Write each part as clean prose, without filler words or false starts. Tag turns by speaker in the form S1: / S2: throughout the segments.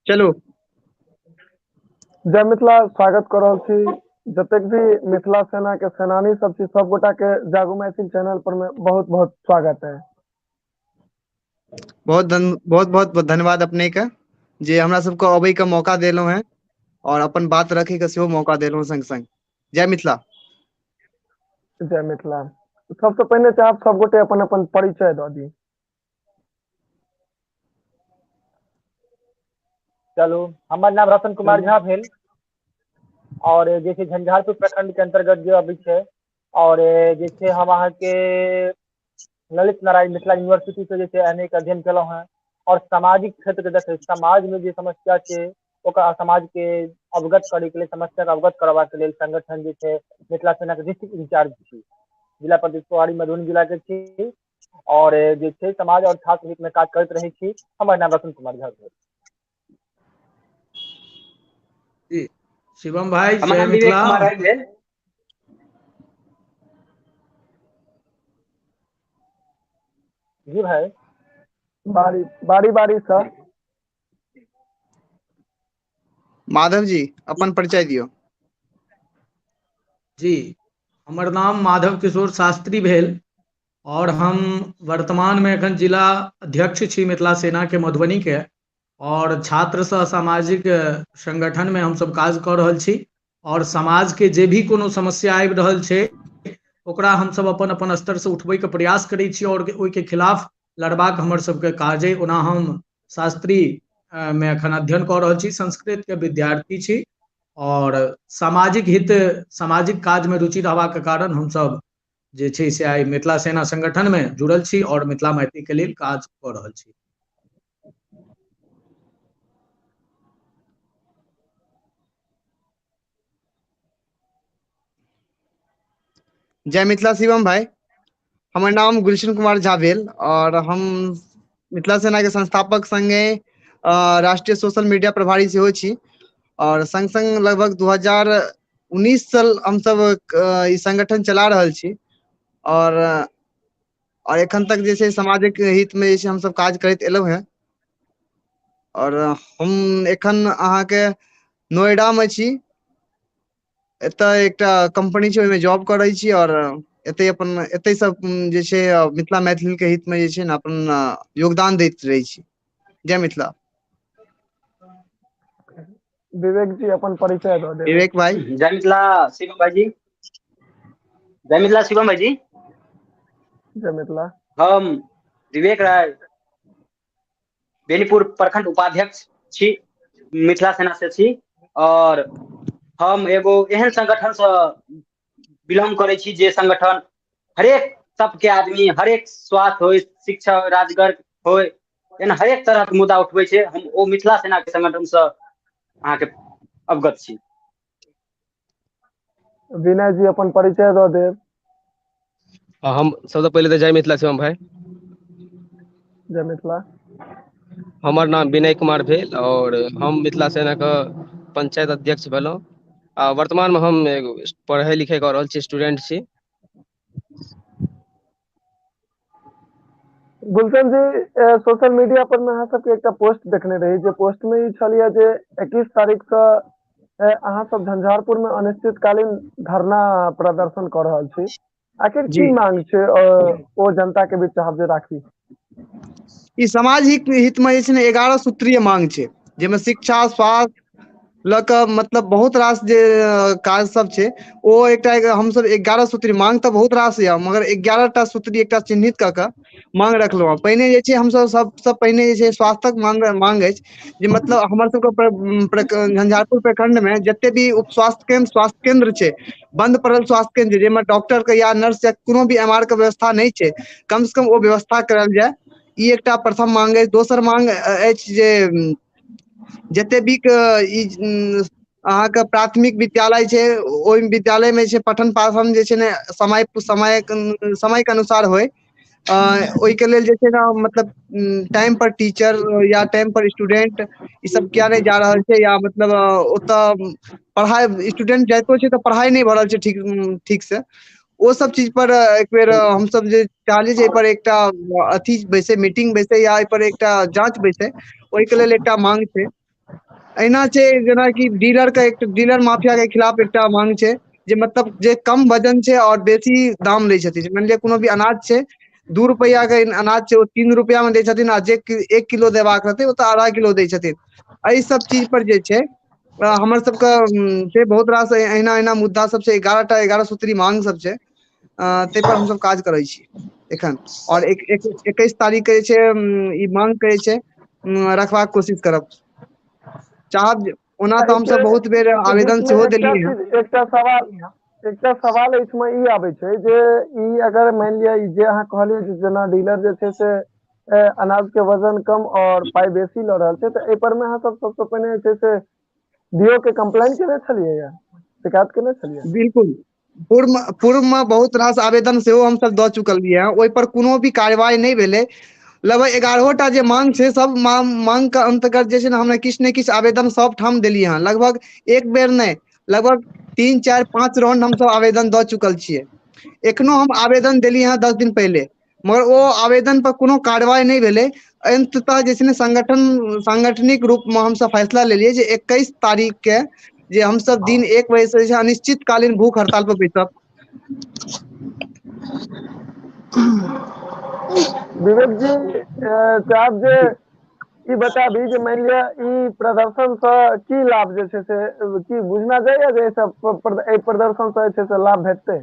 S1: चलू।
S2: जय मिथिला, स्वागत कऽ रहल छी जतेक भी मिथिला सेना के सेनानी सब छी, सब गोटा के जागू मैथिल चैनल पर में बहुत बहुत स्वागत है।
S1: बहुत बहुत बहुत धन्यवाद अपने के जे हमरा सबके अबै के मौका देलहुं हैं और अपन बात रखे के सेहो मौका देलहुं संग संग। जय मिथिला।
S2: जय मिथिला। सबसे पहिने चाहब सब गोटे अपन अपन परिचय दऽ दी।
S3: चलू, हमर नाम रतन कुमार झा भेल और जे छै झंझारपुर प्रखंड के अंतर्गत जे अबै छै और जे छै हम अहाँके ललित नारायण मिथिला यूनिवर्सिटी से जे छै एम ए के अध्ययन केलहुँ हेँ और सामाजिक क्षेत्र के देखै समाज में जे समस्या छै ओकरा समाज के अवगत करे के लेल, समस्या के अवगत करबाक लेल संगठन जे छै मिथिला सेना के डिस्ट्रिक्ट इंचार्ज छी, जिला परिषद प्रभारी मधुबनी जिला के छी और जे छै समाज और छात्र हित में काज करैत रहै छी। हमर नाम रतन कुमार झा भेल।
S4: जी शिवम भाई,
S5: हमर
S4: जय
S5: नाम विवेक
S4: मिथिला।
S5: कुमार राय भेल।
S3: जी भाई।
S2: बारी बारी बारी सर।
S1: माधव जी अपन परिचय दियौ।
S4: जी, हमर नाम माधव किशोर शास्त्री भेल और हम वर्तमान में एखन जिला अध्यक्ष छी मिथिला सेना के मधुबनी के और छात्र सह सामाजिक संगठन में हमसब काज कऽ रहल छी और समाज के जे भी कोनो समस्या आबि रहल छै ओकरा हमसब अपन अपन स्तर से उठबै के प्रयास करै छी और ओहिके खिलाफ लड़बाक हमर सबके काज अइ। ओना हम शास्त्री में एखन अध्ययन कऽ रहल छी, संस्कृत के विद्यार्थी छी और सामाजिक हित सामाजिक काज में रुचि रहबाक कारण हमसब जे छै से आइ मिथिला सेना संगठन में जुड़ल छी और मिथिला मैथिली के लेल काज कऽ रहल छी।
S1: जय मिथिला शिवम भाई। हमर नाम गुलशन कुमार झा भेल और हम मिथिला सेना के संस्थापक संगे राष्ट्रीय सोशल मीडिया प्रभारी सेहो छी और संग संग लगभग 2019 साल हमसब ई संगठन चला रहल छी और एखन तक जे छै सामाजिक हित में जे छै हमसब काज करैत एलहुँ हेँ और हम एखन अहाँके नोएडा में छी। एतऽ एकटा कंपनी छै, ओहिमे जॉब करै छी और एतै अपन एतै सब जे छै मिथिला मैथिली के हित में जे छै ने अपन योगदान दैत रहै छी। जय मिथिला।
S2: विवेक जी अपन परिचय दऽ देब।
S1: विवेक भाई।
S5: जय मिथिला शिवम भाईजी। जय मिथिला शिवम भाईजी।
S2: जय मिथिला।
S5: हम विवेक राय बेनीपुर प्रखंड उपाध्यक्ष छी, मिथिला सेना से छी और हम एगो एहन संगठन से बिलोंग करै छी जे संगठन हरेक सबके आदमी हरेक स्वास्थ्य होय, शिक्षा होय, राजगर होय, एहन हरेक तरह के मुद्दा उठबै छै। हम ओ मिथिला सेना के संगठन से अहाँके अवगत छी।
S2: विनय जी अपन परिचय दऽ देब।
S6: हम सबसँ पहिले तऽ जय मिथिला शिवम भाई।
S2: जय मिथिला।
S6: हमर नाम विनय कुमार भेल और हम मिथिला सेना के पंचायत अध्यक्ष भेलहुँ आ वर्तमान में हम एगो पढ़ाई लिखाई कऽ रहल छी, स्टूडेंट छी।
S2: गुलशन जी, सोशल मीडिया पर में अहाँ सबके एकटा पोस्ट देखने रही, जे पोस्ट में ई छलियै जे 21 तारीख से अहाँ सब झंझारपुर में अनिश्चितकालीन धरना प्रदर्शन कऽ रहल छी। आखिर की मांग छै ओ जनता के बीच चाहब जे राखी?
S1: ई समाज हित में जे छै ने 11 सूत्रीय मांग छै, जाहिमे शिक्षा, स्वास्थ्य लऽ कऽ मतलब बहुत रास जे काज सब छै ओ एकटा हमसब 11 सूत्री मांग तऽ बहुत रास यऽ मगर 11टा सूत्री एकटा चिन्हित कऽ कऽ मांग रखलहुँ हँ। पहिने जे छै हमसब सबसँ पहिने जे छै स्वास्थ्यक मांग अछि जे मतलब हमर सबके झंझारपुर प्रखंड में जते भी उप स्वास्थ्य केंद्र छै, बंद पड़ल स्वास्थ्य केंद्र जाहिमे डॉक्टर के या नर्स या कोनो भी एम आर के व्यवस्था नहि छै, कम से कम ओ व्यवस्था करल जाय, ई एकटा प्रथम मांग अछि। दोसर मांग अछि जे जते भी ई अहाँके प्राथमिक विद्यालय छै ओहि विद्यालय में छै पठन पाठन जे छै ने समय समय समय के अनुसार होइ, ओहिके लेल जे छै ने मतलब टाइम पर टीचर या टाइम पर स्टूडेंट ई सब किया नहि जा रहल छै, या मतलब ओतऽ पढ़ाइ स्टूडेंट जाइतो छै तऽ पढ़ाइ नहि भऽ रहल छै ठीक ठीक से, ओ सब चीज पर एक बेर हमसब जे चाहलियै जे एहि पर एकटा अथी बैसे, मीटिंग बैसे या एहि पर एकटा जांच बैसे, ओहिके लेल एकटा मांग छै। एहिना छै जेनाकि डीलर के एक डीलर माफिया के खिलाफ एकटा मांग छै जे मतलब जे कम वजन छै और बेसी दाम लै छथिन। मानि लिअ कोनो भी अनाज छै, 2 रुपैआ के अनाज छै, ओ 3 रुपैआ मे दै छथिन, आ जे 1 किलो देबाक रहतै ओ तऽ 2.5 किलो दै छथिन। एहि सब चीज पर जे छै हमर सबके से बहुत रास एहिना एहिना मुद्दा सब छै, 11 टा 11 सूत्री मांग सब छै, ताहि पर हमसब काज करै छी एखन। और 21 तारीख के जे छै ई मांग के जे छै रखबाक कोशिश करब चाहब। ओना तऽ हमसब बहुत बेर आवेदन सेहो देलियै हँ।
S2: एकटा सवाल एहिमे ई आबै छै जे ई अगर मानि लिअ जे अहाँ कहलियै जे जेना डीलर जे छै से अनाज के वजन कम और पाइ बेसी लऽ रहल छै, तऽ एहि पर मे अहाँ सब सबसँ पहिने जे छै से do के कम्प्लेन केने छलियै या शिकायत केने छलियै?
S1: बिल्कुल, पूर्व मे बहुत रास आवेदन सेहो हमसब दऽ चुकलियै हँ, ओहि पर कोनो भी कार्रवाई नहि भेलै। लगभग 11 टा जे मांग छै, सब मांग के अन्तर्गत जे छै ने हमरा किछु ने किछु आवेदन सब ठाम देलियै हँ। लगभग एक बेर नहि, लगभग 3, 4, 5 राउंड हमसब आवेदन दऽ चुकल छियै। एखनो हम आवेदन देलियै हँ 10 दिन पहिले, मगर ओ आवेदन पर कोनो कार्रवाई नहि भेलै। अन्ततः जे छै ने संगठन सांगठनिक रूप मे हमसब फैसला लेलियै जे 21 तारीख के जे हमसब दिन 1 बजे से जे छै अनिश्चितकालीन भूख हड़ताल पर बैसब।
S2: विवेक जी, चाहब जे ई बताबी जे मानि लिअ ई प्रदर्शन से की लाभ जे छै से की बुझना जाइया जे एहि प्रदर्शन से जे छै से लाभ भेटतै?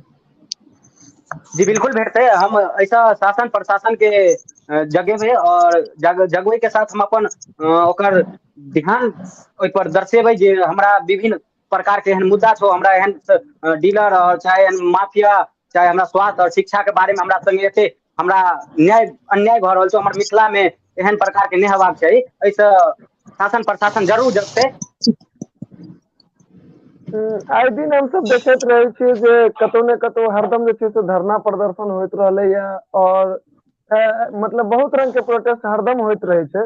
S5: जी बिल्कुल भेटतै। हम एहिसँ शासन प्रशासन के जगेबै और जगबै के साथ हम अपन ओकर ध्यान ओहिपर दर्शेबै जे हमरा विभिन्न प्रकार के एहन मुद्दा छौ, हमरा एहन डीलर और चाहे एहन माफिया, चाहे हमरा स्वास्थ्य और शिक्षा के बारे में हमरा संगे एते हमरा न्याय अन्याय भऽ रहल छै, हमर मिथिला मे एहन प्रकार के नहि हेबाक चाही। एहिसँ शासन प्रशासन जरूर जगतै।
S2: आइ दिन हमसब देखैत रहै छियै जे कतौ ने कतौ हरदम जे छै से धरना प्रदर्शन होइत रहलैया और मतलब बहुत रंग के प्रोटेस्ट हरदम होइत रहै छै।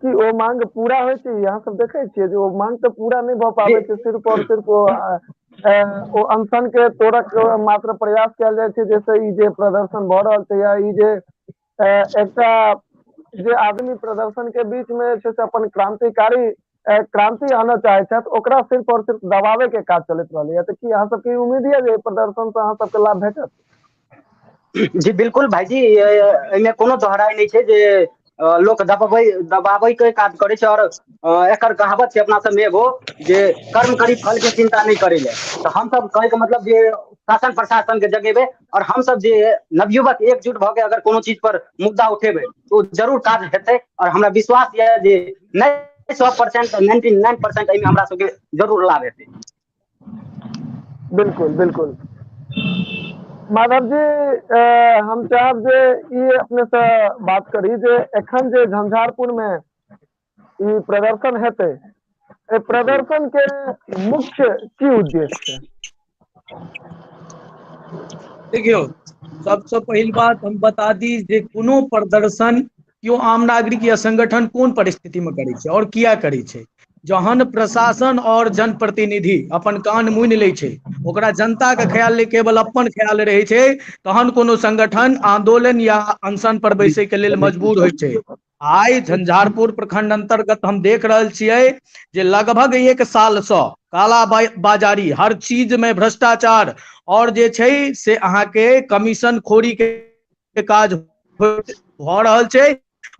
S2: कि ओ मांग पूरा होइ छै? अहाँ सब देखै छियै जे ओ मांग तऽ पूरा नहि भऽ पाबै छै, सिर्फ और सिर्फ ओ अनशन के तोड़क मात्र प्रयास कयल जाइ छै, जाहिसँ ई जे प्रदर्शन भऽ रहल छै या ई जे एकटा जे आदमी प्रदर्शन के बीच मे जे छै से अपन क्रांतिकारी क्रांति आनऽ चाहै छथि, ओकरा सिर्फ और सिर्फ दबाबै के काज चलैत रहलैया। तऽ की अहाँ सबके ई उम्मीद यऽ जे एहि प्रदर्शन से अहाँ सबके लाभ भेटत?
S5: जी बिल्कुल भाईजी, एहिमे कोनो दोहराइ नहि छै जे लोक दबबै दबाबै के काज करै छै। और एकर कहावत छै अपना सबमे एगो जे कर्म करी, फल के चिन्ता नहि करै लए। तऽ हमसब कहैके मतलब जे शासन प्रशासन के जगेबै और हमसब जे नवयुवक एकजुट भऽ के अगर कोनो चीज पर मुद्दा उठेबै तऽ ओ जरूर काज हेतै। और हमरा विश्वास यऽ जे नहि 100%, 99% एहिमे हमरा सबके जरूर लाभ हेतै।
S2: बिल्कुल बिल्कुल। माधव जी, हम चाहब जे ई अपने से बात करी जे एखन जे झंझारपुर मे ई प्रदर्शन हेतै, एहि प्रदर्शन के मुख्य की उद्देश्य छै?
S4: देखियौ, सबसँ पहिल बात हम बता दी जे कोनो प्रदर्शन केओ आम नागरिक या संगठन कोन परिस्थिति मे करै छै और किया करै छै। जहन प्रशासन और जनप्रतिनिधि अपन कान मुनि लै छै, ओकरा जनता के ख्याल नहि, केवल अपन ख्याल रहै छै, तहन कोनो संगठन आंदोलन या अनशन पर बैसै के लेल मजबूर होइ छै। आइ झंझारपुर प्रखंड अंतर्गत हम देख रहल छियै जे लगभग एक सालसँ काला बाजारी, हर चीज में भ्रष्टाचार और जे छै से अहाँके कमीशन खोरी के काज भऽ रहल छै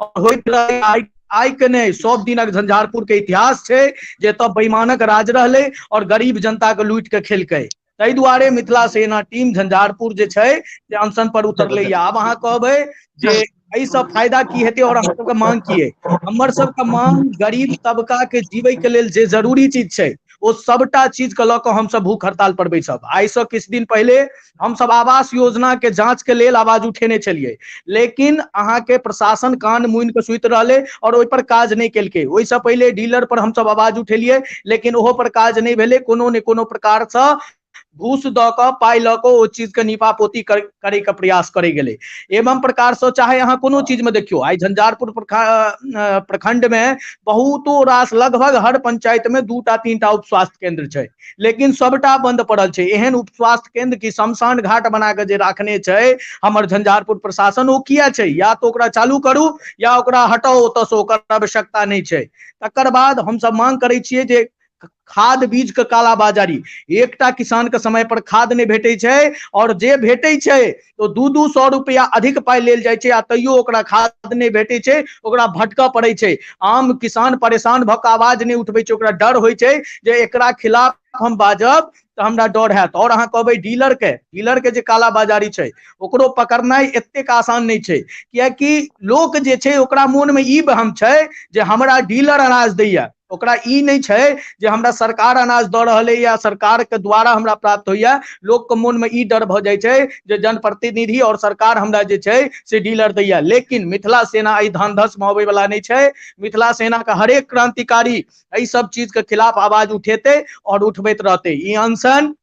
S4: और होइत रहै। आइ आइ के नहि, सब दिनक झंझारपुर के इतिहास छै जे एतऽ बेईमानक राज रहलै और गरीब जनता के लूटि के खेलकै। ताहि दुआरे मिथिला सेना टीम झंझारपुर जे छै से अनशन पर उतरलै। आब अहाँ कहबै जे एहिसँ फायदा की हेतै और अहाँ सबके मांग की अइ? हमर सबके मांग गरीब तबका के जीबै के लेल जे जरूरी चीज छै, ओ सबटा चीज के लऽ कऽ हमसब भूख हड़ताल पर बैसब। आइसँ किछु दिन पहिले हमसब आवास योजना के जांच के लेल आवाज उठेने छलियै, लेकिन अहाँके प्रशासन कान मुनि कऽ सुति रहलै और ओहि पर काज नहि केलकै। ओहिसँ पहिले डीलर पर हमसब आवाज उठेलियै, लेकिन ओहो पर काज नहि भेलै। कोनो ने कोनो प्रकारसँ घूस दऽ कऽ, पाइ लऽ कऽ ओ चीजके नीपा पोती करे के प्रयास करे गेलै। एवं प्रकार से चाहे अहाँ कोनो चीज में देखियौ, आइ झंझारपुर प्रखंड में बहुतो रास लगभग हर पंचायत में 2टा 3टा उप स्वास्थ्य केंद्र छै, लेकिन सबटा बंद पड़ल छै। एहन उप स्वास्थ्य केंद्र की शमशान घाट बना के जे राखने छै हमर झंझारपुर प्रशासन, ओ किया छै? या तो ओकरा चालू करू या ओकरा हटाउ ओतऽ से, ओकर आवश्यकता नहि छै। तकर बाद हमसब मांग करै छियै जे खाद बीज के कालाबाजारी, एकटा किसान के समय पर खाद नहि भेटै छै, और जे भेटै छै तो 200-200 रुपया अधिक पाइ लेल जाइ छै, आ तैयो ओकरा खाद नहि भेटै छै, ओकरा भटकऽ पड़ै छै। आम किसान परेशान भऽ कऽ आवाज नहि उठबै छै, ओकरा डर होइ छै जे एकरा खिलाफ हम बाजब तऽ हमरा डर हैत। और अहाँ कहबै डीलर के, डीलर के जे कालाबाजारी छै ओकरो पकड़नाइ एतेक आसान नहि छै, कियाकि लोक जे छै ओकरा मोन में ई भ्रम छै जे हमरा डीलर अनाज दैया, ओकरा ई नहि छै जे हमरा सरकार अनाज दऽ रहल या सरकार के द्वारा हमरा प्राप्त होइया। लोक के मोन में ई डर भऽ जाइ छै जे जनप्रतिनिधि और सरकार हमरा जे छै से डीलर दैया। लेकिन मिथिला सेना एहि धान धस में अबै वाला नहि छै। मिथिला सेना के हरेक क्रांतिकारी एहि सब चीज के खिलाफ आवाज उठेतै और उठबैत रहतै। ई अनशन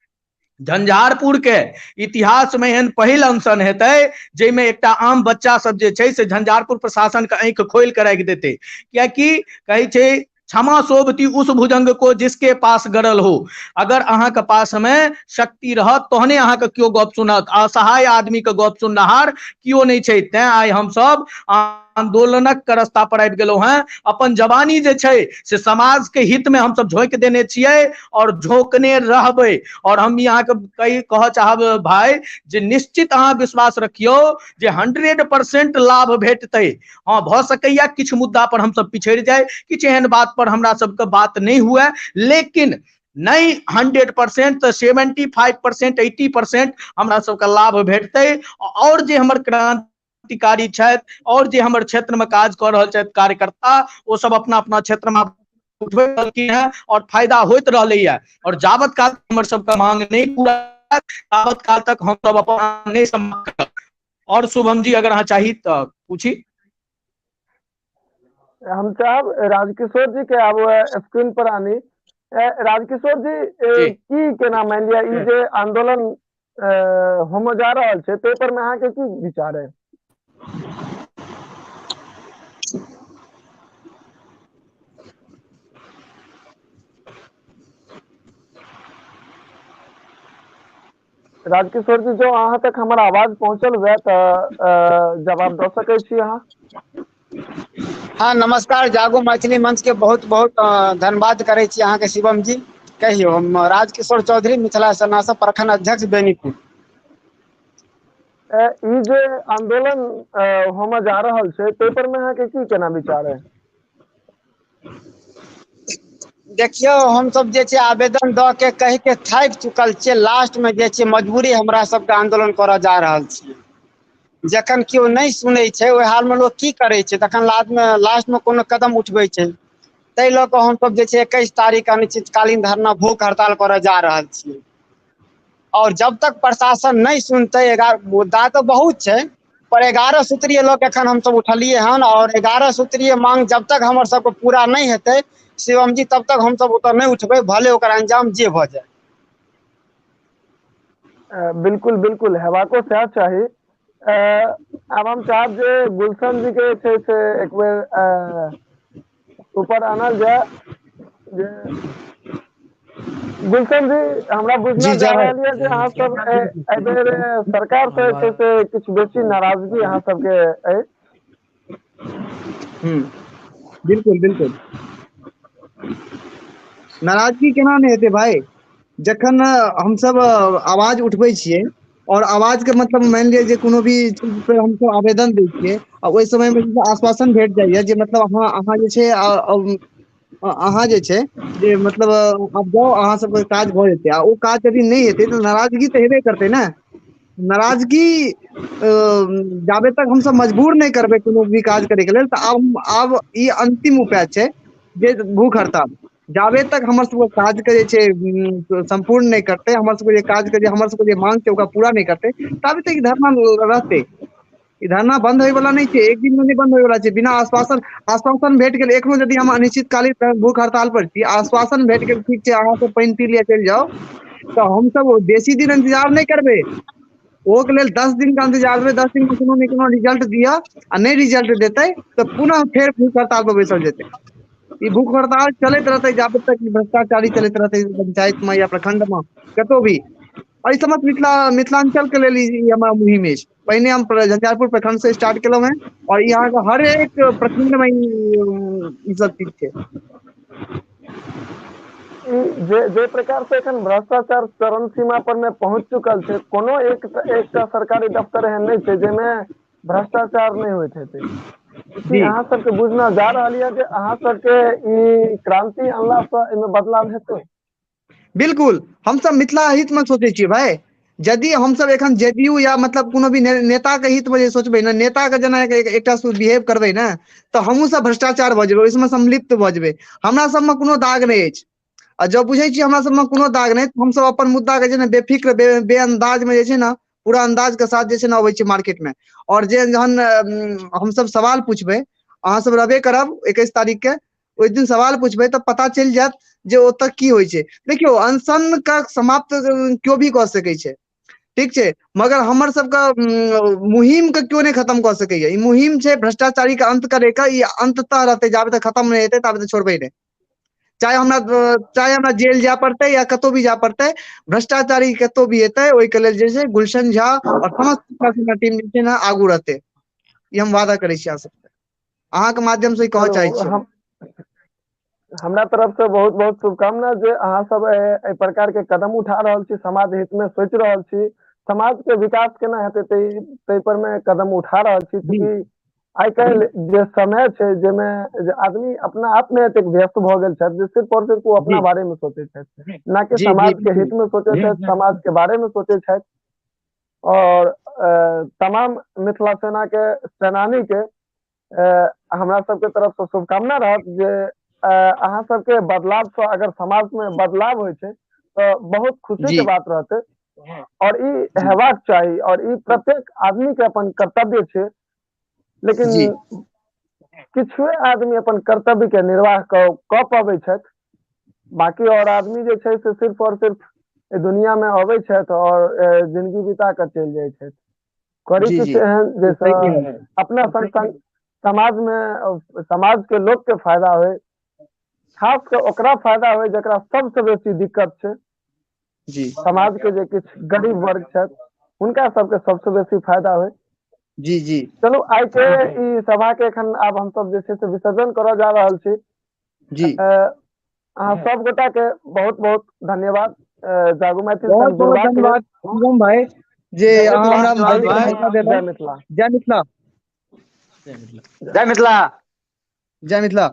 S4: झंझारपुर के इतिहास में एहन पहिल अनशन हेतै जाहिमे एकटा आम बच्चा सब जे छै से झंझारपुर प्रशासन के आँखि खोलि के राखि देतै। कियाकि कहै छै क्षमा शोभती उस भुजंग को जिसके पास गरल हो। अगर अहाँके पास में शक्ति रहत तहने अहाँके केओ गप सुनत, असहाय आदमी के गप सुननिहार केओ नहि छै। तैं आइ हमसब आंदोलनक के रास्ता पर आबि गेलहुँ हेँ। अपन जवानी जे छै से समाज के हित में हमसब झोंकि देने छियै और झोंकने रहबै। और हम ई अहाँके कहऽ चाहब भाई जे निश्चित अहाँ विश्वास रखियौ जे 100% लाभ भेटतै। हाँ, भऽ सकैया किछु मुद्दा पर हमसब पिछड़ि जाय, किछु एहन बात पर हमरा सबके बात नहि हुए, लेकिन नहि 100% तऽ 75% 80% हमरा सबके लाभ भेटतै। और जे हमर क्रांतिकारी छथि और जे हमर क्षेत्र में काज कऽ रहल छथि कार्यकर्ता, ओ सब अपना अपना क्षेत्र में उठबैत रहलखिन हेँ और फायदा होइत रहलैया। और जाबत काल हमर सबके मांग नहि पूरा ताबत काल तक हमसब अपन नहि समाप्त करब। और शुभम जी अगर अहाँ चाही तऽ पूछी।
S2: हम चाहब राजकिशोर जी के आब स्क्रीन पर आनी। राजकिशोर जी, की केना मानि लिअ ई जे आंदोलन होमय जा रहल छै ताहि पर मे अहाँके की विचार है? राजकिशोर जी, जो अहाँ तक हमर आवाज पहुंचल हुए तऽ जवाब दऽ सकै छी अहाँ?
S7: हाँ, नमस्कार। जागो मैथिली मंच के बहुत बहुत धन्यवाद करै छी अहाँके शिवम जी। कहियौ, हम राजकिशोर चौधरी, मिथिला सेना से प्रखंड अध्यक्ष बेनीपुर।
S2: ई जे आंदोलन होमय जा रहल छै ताहि पर मे अहाँके की केना विचार है?
S7: देखियौ, हमसब जे छै आवेदन दऽ के कहि के थाकि चुकल छियै। लास्ट मे जे छै मजबूरी हमरा सबके आंदोलन करऽ जा रहल छियै। जखन केओ नहि सुनै छै ओहि हाल मे लोक की करै छै, तखन लास्ट मे कोनो कदम उठबै छै। ताहि लऽ कऽ हमसब जे छै 21 तारीख अनिश्चितकालीन धरना भूख हड़ताल करऽ जा रहल छियै। और जब तक प्रशासन नहि सुनतै, मुद्दा तऽ बहुत छै, पर 11 सूत्रीय लऽ के एखन हमसब उठलियै हन। और 11 सूत्रीय मांग जब तक हमर सबके पूरा नहि हेतै शिवम जी, तब तक हमसब ओतऽ नहि उठबै, भले ओकर अंजाम जे भऽ जाय।
S2: बिल्कुल बिल्कुल हेबाको सएह चाही। आब हम चाहब जे गुलशन जी के छै से एक बेर ऊपर आनल जाय। जे गुलशन जी, हमरा बुझना
S1: जी
S2: जा
S1: जय
S2: रहल यऽ जे अहाँ सब एहि बेर सरकार से छै से किछु बेसी नाराजगी अहाँ सबके अइ।
S1: बिल्कुल बिल्कुल। नाराजगी केना नहि हेतै भाई? जखन हमसब आवाज उठबै छियै और आवाज के मतलब मानि लिअ जे कोनो भी चीज पे हमसब आवेदन दै छियै आ ओहि समय मे जे आश्वासन भेट जाइया जे मतलब अहाँ जे छै अहाँ जे छै जे मतलब आब जाउ अहाँ सबके काज भऽ जेतै, आ ओ काज यदि नहि हेतै तऽ नाराजगी तऽ हेबे करतै ने। नाराजगी जाबे तक हमसब मजबूर नहि करबै कोनो भी काज करैके लेल, तऽ आब ई अंतिम उपाय छै जे भूख हड़ताल। जाबे तक हमर सबके काज के जे छै सम्पूर्ण नहि करतै, हमर सबके जे काज के जे हमर सबके जे मांग छै ओकरा पूरा नहि करतै, ताबे तक ई धरना रहतै। ई धरना बंद होय वाला नहि छै, एक दिन में नहि बंद होय वाला छै। बिना आश्वासन भेट गेल, एखनो यदि हम अनिश्चितकालीन भूख हड़ताल पर छी, आश्वासन भेट गेल ठीक छै अहाँ सब पानि पी लिअ चलि जाउ, तऽ हमसब ओ बेसी दिन इंतजार नहि करबै। ओहोके लेल 10 दिन के इंतजार देबै। 10 दिन मे कोनो ने कोनो रिजल्ट दिअ आ नहि रिजल्ट देतै तऽ पुनः फेर भूख हड़ताल पर बैसल जेतै। ई भूख हड़ताल चलैत रहतै जाबे तक ई भ्रष्टाचारी चलैत रहतै पंचायत मे या प्रखंड मे कतौ भी। एहि समस्त मिथिला मिथिलांचल के लेल ई हमर मुहिम अछि। पहिने हम झंझारपुर प्रखंड से स्टार्ट केलहुं हें और ई अहाँके हर एक प्रखंड मे ई सब चीज छै।
S2: ई जे जे प्रकार से एखन भ्रष्टाचार चरम सीमा पर मे पहुँच चुकल छै, कोनो एक एकटा सरकारी दफ्तर एहन नहि छै जाहिमे भ्रष्टाचार नहि होइत हेतै। की अहाँ सबके बुझना जा रहल यऽ जे अहाँ सबके ई क्रांति अनला से एहिमे बदलाव हेतै?
S1: बिल्कुल, हमसब मिथिला हित मे सोचै छियै भाय। यदि हमसब एखन जदयू या मतलब कोनो भी नेता के हित मे जे सोचबै ने, नेता के जेना एकटा बिहेव करबै ने, तऽ हमहूँ सब भ्रष्टाचार भऽ जेबै, ओहि सबमे संलिप्त भऽ जेबै। हमरा सबमे कोनो दाग नहि अछि। आ जब बुझै छियै हमरा सबमे कोनो दाग नहि, हमसब अपन मुद्दा के जे ने बेफिक्र बे अन्दाज मे जे छै ने पूरा अन्दाज के साथ जे छै ने अबै छै मार्केट मे। और जे जहन हमसब सवाल पूछबै, अहाँ सब रहबे करब 21 तारीख के, ओहि दिन सवाल पूछबै तऽ पता चलि जायत जे ओतऽ की होइ छै। देखियौ, अनशन के समाप्त केओ भी कऽ सकै छै, ठीक छै, मगर हमर सबके मुहिम के केओ नहि खतम कऽ सकैया। ई मुहिम छै भ्रष्टाचारी के अंत करे के, ई अंततः रहतै, जाबे तक खतम नहि हेतै ताबे तक छोड़बै नहि। चाहे हमरा जेल जाय पड़तै या कतहु भी जाय पड़तै, भ्रष्टाचारी कतहु भी हेतै ओहिके लेल जे छै गुलशन झा और समस्त टीम जे छै ने आगू रहतै। ई हम वादा करै छी अहाँ सबके, अहाँके माध्यम से ई कहऽ चाहै छी।
S2: हम हमरा तरफ से बहुत बहुत शुभकामना जे अहाँ सब एहि प्रकार के कदम उठा रहल छी, समाज हित में सोचि रहल छी, समाज के विकास केना हेतै ताहि पर मे कदम उठा रहल छी। चूँकि आइ काल्हि जे समय छै जाहिमे जे आदमी अपना आप मे एतेक व्यस्त भऽ गेल छथि जे सिर्फ और सिर्फ ओ अपना बारे मे सोचै छथि, न कि समाज के हित मे सोचै छथि, समाज के बारे मे सोचै छथि। और तमाम मिथिला सेना के सेनानी के हमरा सबके तरफ से शुभकामना रहत जे अहाँ सबके बदलाव से अगर समाज में बदलाव होइ छै तऽ बहुत खुशी के बात रहतै और ई हेबाक चाही और ई प्रत्येक आदमी के अपन कर्तव्य छै। लेकिन किछुए आदमी अपन कर्तव्य के निर्वाह कऽ पबै छथि, बाकी और आदमी जे छै से सिर्फ और सिर्फ एहि दुनिया में अबै छथि और जिंदगी बिता कऽ चलि जाइ छथि। करी किछु एहन जाहिसँ अपना संग संग समाज मे समाज के लोक के फायदा होइ, खास कऽ ओकरा फायदा होइ जकरा सबसँ बेसी दिक्कत छै। समाज के जे किछु गरीब वर्ग छथि हुनका सबके सबसँ बेसी फायदा होइ।
S1: जी जी
S2: चलू, आइ के ई सभा के एखन आब हमसब जे छै से विसर्जन करऽ जा रहल छी। अहाँ सब गोटा के बहुत बहुत धन्यवाद जागू मैथिल।
S1: बहुत बहुत धन्यवाद शिवम भाई जे अहाँ हमरा मौका देलहुँ।
S2: जय मिथिला।
S1: जय मिथिला।
S5: जय मिथिला।
S1: जय मिथिला।